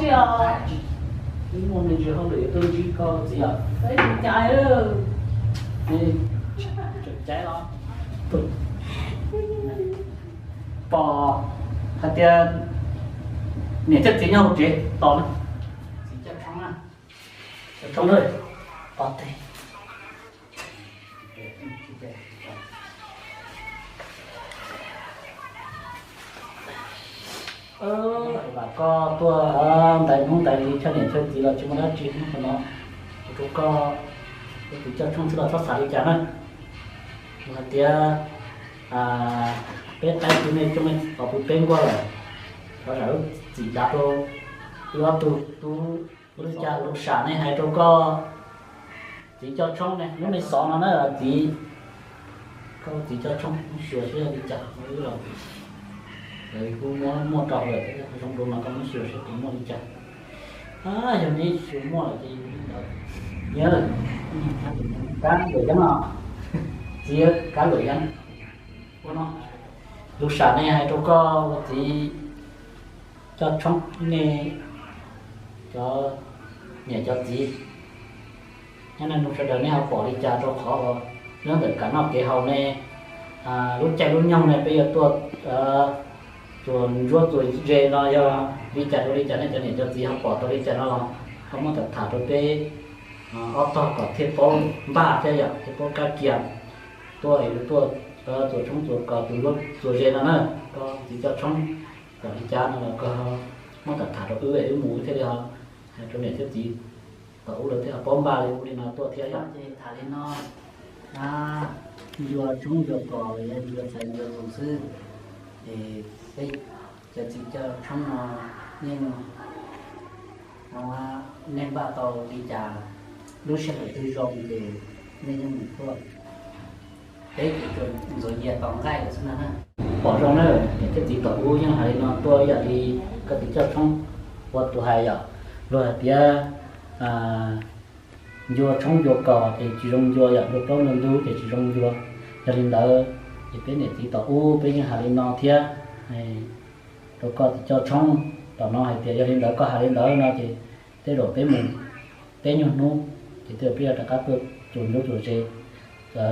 Ib muaj me ntsis hauj lwm yuav tuaj ntsib koj txiv os. Caiv los. Pom hais tias niam thiab txiv nyob hauv tsev tos na. Txiv Coj Tshoob na. Coj Tshoob na. Pov tes. Vam koj tuaj ntais hnub ntais hli, choj niam choj txiv los tsis muaj dab tsi hnub no. Ua rau koj, ua txiv Coj Tshoob xwb los txhob xav li cas na. Mus hais tias peb qaib tug me coj me pov pw peb nkuaj lawm, thov zam lub txim dav rau wb ob tug tub. Ua li cas lus sam ne hais rau koj txiv Coj Tshoob ne, lub me xov no na txiv. Koj txiv Coj Tshoob, muab xyuas seb yog li cas, wb los kuv muab muaj rau lawm, zoo dua mas koj muab xyuas seb puas muaj li cas. Yog neb xyuas muaj lawm ces ntawd, yog kab luam yeeb no, txiv kab luam yeeb. Ua no, lus sam ne hais rau koj ua txiv Coj Tshoob ne, cov niam cov txiv, nyob nej nug sawv daws nej ho pom li cas rau qhov uas nyob ntawm kev noj kev haus ne, lub caij lub nyoog ne peb yuav tuaj txuas ntsuab txuas ze no yog li cas rau li cas nej cov niam cov txiv ho pom tau li cas no los ho muab tham tham rau peb ob tog kom thiaj paub npaj thiab yom, thiaj paub kab kias tuaj es tuaj txuas tshoob txuas kos txuas ntsuab txuas ze no na. Koj txiv Coj Tshoob, kom li cas no los koj muab tham tham rau wb es wb mus wb thiaj li ho hais rau niam thiab txiv tom ub lawv thiaj ho paub npaj li ub li no tuaj thiab yom. Ces tham li no, ncua tshoob ncua kos los yog ncua txhais ncua tus xwb, es peb cov txiv Coj Tshoob no yeej nej npaj tau li cas, lub sij hawm twg zoo ces nej yeej mus tuaj. Peb ces tsuas ntxuav yias tos nqaij lawm xwb na. Pom zoo na, niam thiab txiv tom ub yeej hais li no tuaj ib yam li koj txiv Coj Tshoob ua tus hais yom, luag hais tias ncua tshoob ncua kos ces tsis zoo ncua yom, ncua plaub ncua ntug ces tsis zoo ncua. Yog li ntawd ces peb niam txiv tom ub peb yeej hais li no thiab rau koj txiv Coj Tshoob tom no hais tias yog li ntawd koj hais li ntawd no ces tej zaum peb mus peb nyuag hnub ces tej zaum peb yuav rov qab tuaj txuas ntsuab txuas ze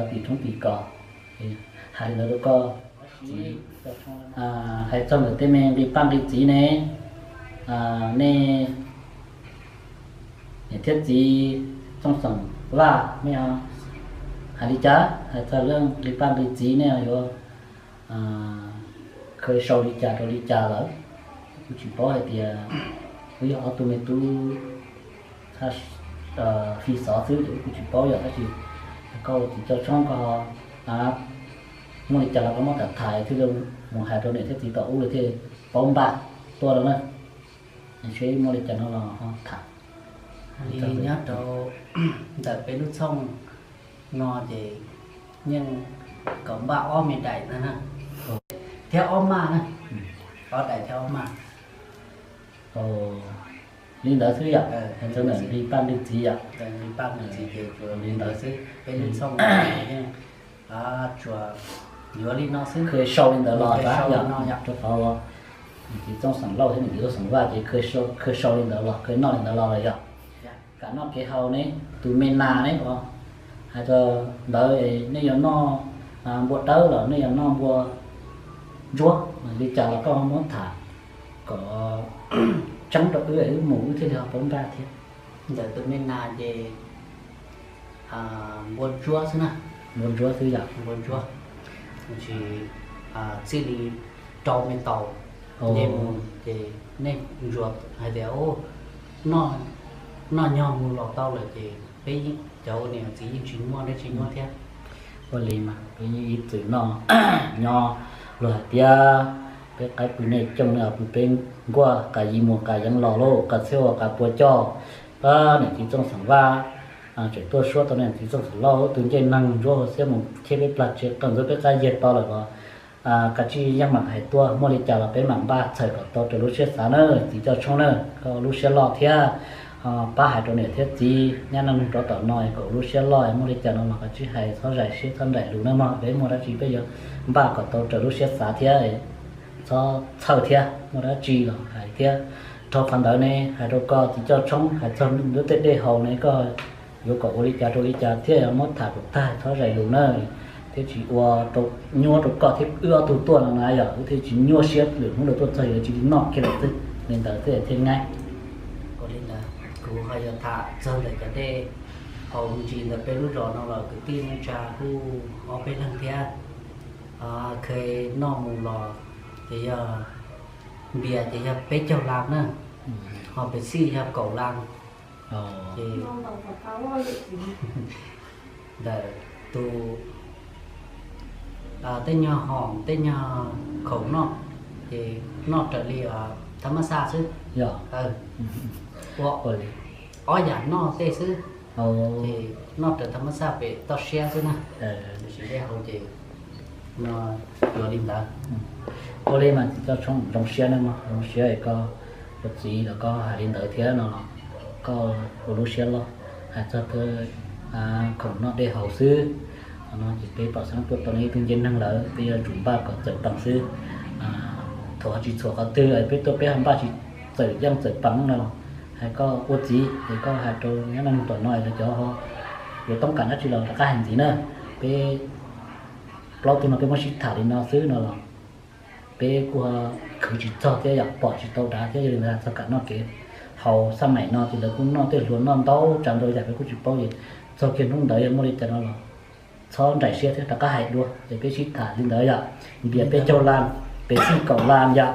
tim tshoob tim kos. Hais li ntawd rau koj txiv, hais txog ntawm tej me nqi paj nqi txiv ne, nej niam thiab txiv Txooj Xeem Vaj nej hais li cas, hais txog lub nqi paj nqi txiv nej yuav khaws sau li cas rau li cas lawm. Kuv tsis paub hais tias wb yog ob tug me tub fi xov xwb ces wb kuj tsis paub yom, tab sis koj ua txiv Coj Tshoob koj muaj li cas los koj muab tham tham thiaj li mus hais rau niam thiab txiv tom ub lawv thiaj paub npaj tuaj rau na. Seb muaj li cas no los ho tham. Nyob rau ntawm peb lub txhooj no ces yeej kom npaj ob me daim ntag na, thiab ob maj na, ob daim thiab ob maj. Li ntawd xwb yom, hais txog ntawm nqi paj nqi txiv yom. Nqi paj nqi txiv ces li ntawd xwb, peb lub txhooj yeej tsuas yuav li no xwb. Khaws sau li ntawd los rau qhov niam txiv Txooj Xeem Lauj thiab niam txiv Txooj Xeem Vaj ces khaws sau li ntawd los, khaws noj li ntawd los lawm yom. Kev noj kev haus ne, tus me nas ne, hais txog ntawd nej yuav noj npua dawb los nej yuav noj npua ntsuab li cas los koj muab tham kom tseeb rau wb, wb mus wb thiaj li ho paub npaj thiab. Ntawm tus me nas ces npua ntsuab xwb na. Npua ntsuab xwb yom. Npua ntsuab, tsis txij li rau me taus nce mus ces nej ntsuas hais tias noj nyog mus los tau lawm ces peb cov ua niam txiv yeej tsis muaj dab tsi nyuaj thiab. Ua li mas peb yeej ib txwm noj nyob, luag hais tias peb qaib pw nej cooj, nej pw peb nkuaj, qas yis mus qas yeev los lauj, qas txhiab ua qas pua coj. Niam txiv Txooj Xeem Vaj tseem tuaj suab tau niam txiv Txooj Xeem Lauj tus ncej neeg ntsuab hauv xiab mus cheb peb plag tsev, qee ntxuav peb qab yiag tau lawm los kav tsij yeej mam hais tuaj, muaj li cas los peb mam npaj txhawm kom tau raws lub siab xav na. Txiv Coj Tshoob na, koj lub siab loj thiab pab hais rau niam thiab txiv nyab neej neeg rov tom no kom lub siab loj, muaj li cas no los kav tsij hais, txhob zais siab txhob nraim lus na mog. Peb muaj dab tsi peb yuav npaj kom tau raws lub siab xav thiab, txhob txhawj thiab, muaj dab tsi los hais thiab. Dhau qhov ntawd ne, hais rau koj txiv Coj Tshoob, hais txog lub tej dej haus ne, koj yuav kom ua li cas rau li cas thiaj muab tham kom tag, txhob zais lus na, thiaj tsis ua nyuaj rau koj thiab wb ob tug tuaj no na yom, wb thiaj tsis nyuaj siab lwm hnub lawv tuaj txog yuav tsis li noj kiag lawm xwb, li ntawd thiaj thiaj nyab. Ua li ntawd, kuv ho yuav tham txog ntawm cov dej haus ntsis ntawm peb lub zos no los kwv tij neej tsa kuj ob peb leeg thiab. Kheev noj mus los ces yog npias ces yog peb caug las na, ho Pepsi yog kaum las. Ces ntawm tus tej nyuag hoom tej nyuag khoom noj, ces noj raws li tha mab xaj xwb. Ua ob yam noj tej xwb, ces noj raws tha mab xaj pem toj siab xwb na. Tab sis dej haus ces no yuav li ntawd. Ua li mas txiv Coj Tshoob, zoo siab nawb mog, zoo siab koj ua txiv los koj hais li ntawd thiab no los koj ua lub siab loj hais txog khoom noj dej haus xwb. Qhov no ces peb pom xeeb tuaj tau ib tug nce neeg lawm, peb yuav tsum npaj kom txawm pees xwb. Thaum tsis txhuam qhov twg peb tuaj peb ho npaj tsis txawm yeej txawm pees no los hais koj ua txiv es koj hais rau nyob neej tom no lawv cov yuav toob kam dab tsi los rov qab hais ntxiv na. Peb plaub tug no peb muab sib tham li no xwb no los peb kuj khwv tsis txog thiab yom, pom tsis tau dav thiab, yog li ntawd txog kam noj kev haus xab maim no ces lawv kuj noj tej hluas noj ntau tsav ntau yam peb kuj tsis paub es txog kiag hnub ntawd yog muaj li cas no los txhob nraim siab thiab rov qab hais dua. Ces peb sib tham li ntawd yom, npias peb caug las, Pepsi kaum las yom,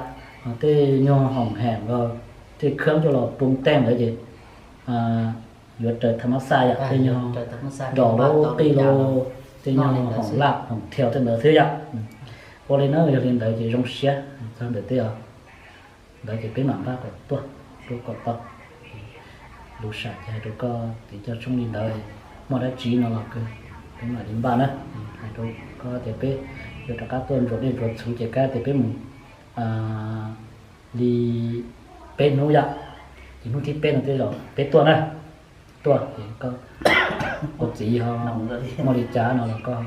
tej nyuag hoom heem los tej khab coj los poo tej ntawd ces yuav raws tha mab xaj yom, tej nyuag dos lub qij los tej nyuag hoom laj hoom thiaus tej ntawd xwb yom. Ua li na, yog li ntawd ces zoo siab txog ntawm tej ntawd ces peb mam npaj kom tuaj rau kom tau. Lus sam ces hais rau koj txiv Coj Tshoob li ntawd, muaj dab tsi no los peb mam li npaj na. Hais rau koj tias peb yuav rov qab tuaj ntsuas dej ntsuas txhuv ces kav tias peb mus li peb hnub yom, ces hnub thib peb no tej zaum peb tuaj na. Tuaj ces koj ua txiv ho muaj li cas no los koj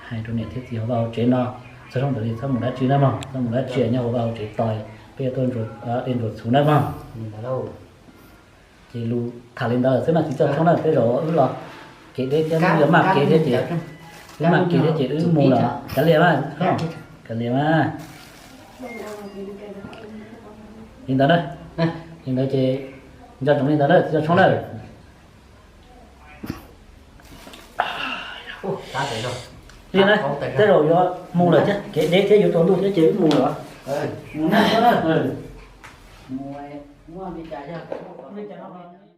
hais rau niam thiab txiv hauv vaj hauv tsev no. Txog thaum ntawd li txhob mus dab tsi na mog, txhob mus dab tsi, nyob hauv vaj hauv tsev tos, peb yuav tuaj dej ntsuas txhuv na mog. Ces lus tham li ntawd xwb no txiv Coj Tshoob na, tej zaum wb los kev deb thiab wb yuav maj kev thiab ces, wb maj kev thiab ces wb mus lawm, kav liam mas, kav liam mas. Li ntawd na, li ntawd ces nco ntsoov li ntawd na txiv Coj Tshoob na. Li na, tej zaum yuav mus lawm thiab, kev deb thiab yuav tsaus ntuj thiab ces wb mus lawm. Mus na, mus muaj li cas yog li cas no.